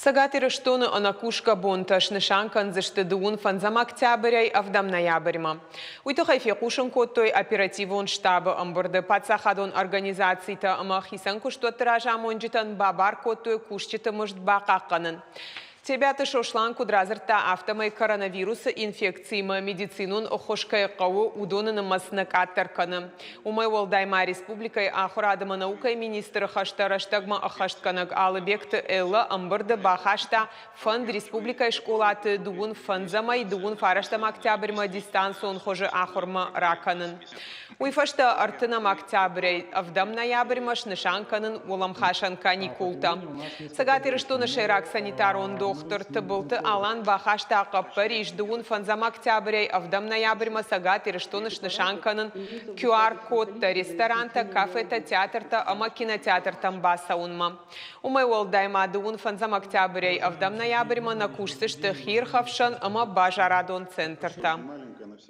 Цӕгат Ирыстоны ӕнӕкусгӕ бонтӕ снысан кӕндзысты дыууын фӕндзӕм октябрӕй ӕвдӕм ноябрьмӕ. Уый тыххӕй фехъусын кодтой оперативон штабы ӕмбырды. Паддзахадон организацитӕ ӕмӕ хицӕн куыстуӕтты разамонджытӕн бабар кодтой кусджыты мызд бахъахъхъӕнын. Тебиаты Сослан куыд радзырдта, афтӕмӕй коронавирусы инфекциимӕ медицинон ӕххуыс кӕй хъӕуы, уыдоны нымӕц нӕ къаддӕр кӕны. Уымӕй уӕлдай ма республикӕйы ахуырад ӕмӕ наукӕйы министры хӕстӕ рӕстӕгмӕ ӕххӕстгӕнӕг Алыбегты Эллӕ ӕмбырды бахаста фӕнд республикӕйы скъолаты дыууын фӕндзӕмӕй дыууын фарӕстӕм октябрьмӕ дистанцион хуызы ахуырмӕ ракӕнын. Уый фӕстӕ ӕртынӕм октябрӕй ӕвдӕм ноябрьмӕ снысан кӕнын уӕлӕмхасӕн каникултӕ. Цӕгат Ирыстоны сӕйраг санитарон дохтыр Тыбылты Алан бахаста хъӕппӕрис дыууын фӕндзӕм октябрӕй ӕвдӕм ноябрьмӕ Цӕгат Ирыстоны снысан кӕнын QR-кодтӕ ресторантӕ, кафетӕ, театртӕ ӕмӕ кинотеатртӕм бацӕуынмӕ. Уымӕй уӕлдай ма дыууын фӕндзӕм октябрӕй ӕвдӕм ноябрьмӕ нӕ кусдзысты хиирхӕфсӕн ӕмӕ базарадон центртӕ.